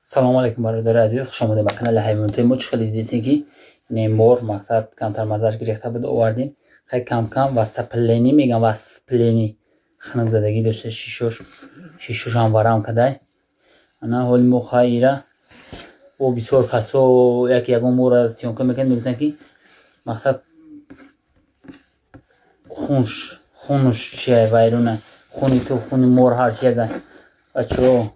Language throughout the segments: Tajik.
Салому алейкум, бародари азиз, хуш омадед ба канали Ҳайвоноти мо. Чӣ хеле дидесем, ки мор, мақсад, камтар маззаш гирехта буд, овардем. Хай, кам-кам воспаление мегам, воспаление, хунукзадагӣ дошта, шишошам варам кадай. Ана ҳоли мо, хай, ира бо бисёр касо як ягон мора съёмка мекунад, мегӯянд, ки мақсад, хунш, хунуш чия, вайрона, хуни ту, хуни мор ҳарчи яга. Бачаҳо,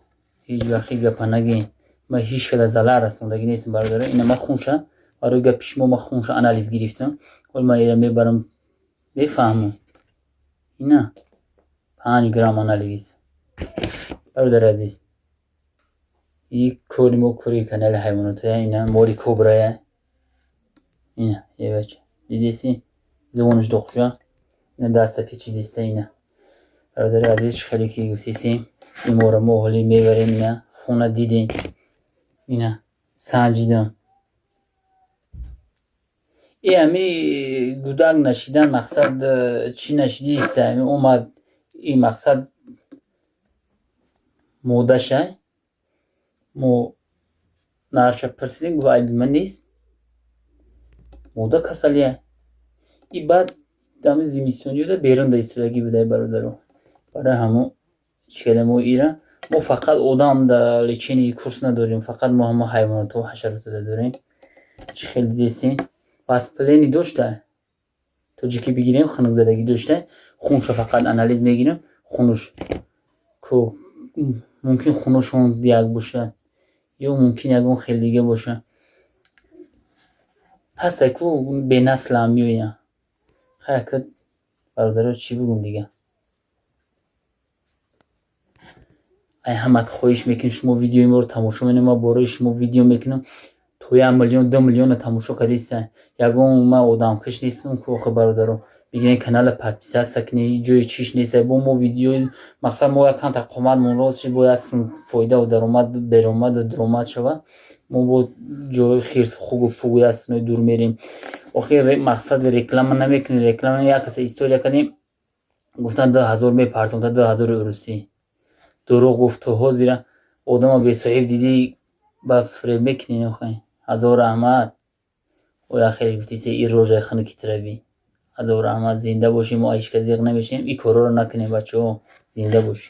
ҳеҷ вақт ин гапа нагӯед. Ман ҳеҷ када залал расондагӣ нестам, бародаро. Ина ман хунша, барои гапи шумо ман хунша анализ гирифтам. Ҳол ман ира мебарам, мефаҳмам. Ина 5 грамм анализ. Бародари азиз, и кори мо, кори канали Ҳайвонотая. Ина мори кобрая. Ина ебача, дидеси, зубонаш дохша, ина даста печидиста. Ина, бародари азиз, чӣ хеле ки гуфтесем, ин мора мо ҳоли мебарем. Ина хуна дидем, ина санҷидам. И ҳами гудак нашидан, мақсад, чӣ нашидиста, ҳами омад. И мақсад, модашай. Мо нарша пурсидем, гуфт: «Айби ман нест, мода касалия». И баъд ҳами зимистониёда берун да истодагӣ будай, бародаро. Барои ҳамо чӣ кардем мо ира? Мо фақат одам да лечение курс надорем, фақат мо ҳама ҳайвонотҳо, ҳашаротода дорем. Чӣ хеле дидесем, воспаление дошта, тоҷикӣ бигирем, хунукзадагӣ дошта. Хунша фақат анализ мегирем, хунуш ку мумкин хунушон як бошад ё мумкин ягон хел дига бошад. Ҳастай ку, бенаслам меоянд. Хай, ака, бародаро, чӣ бигӯм дига? Ай ҳамат хоҳиш мекунем, шумо видеои моро тамошо менем, ман бораи шумо видео мекунам, то 1 миллион, 2 миллиона тамошо кардиста. Ягон ман одамкаш нестам ку охи, бародаро. Бигирен, канала подписаться кунед, ҳеҷ ҷои чиш нест. Бо мо видеои, мақсад, мо якамтар қоматмон рост шид, бояд фоидаву даромад, беромаду дуромад шавад. Мо бо ҷои хирс, хугу пугу ястинои дур мерем. Охир мақсад, реклама намекунем, реклама. Як каса история кардем, гуфтанд, 2000 мепартонда, 2000 урусӣ. Дурӯғ гуфт. То ҳозира одама бесоҳиб дидӣ, ба фиреб мекунӣ охи. Ҳазор раҳмат. Оя хеле гуфтисе, ин рожаи хунуки тираби. Ҳазор раҳмат, зинда бошӣ. Мо ҳеҷ кас зиқ намешавем. Ин корҳоро накунем, бачаҳо, зинда бошӣ.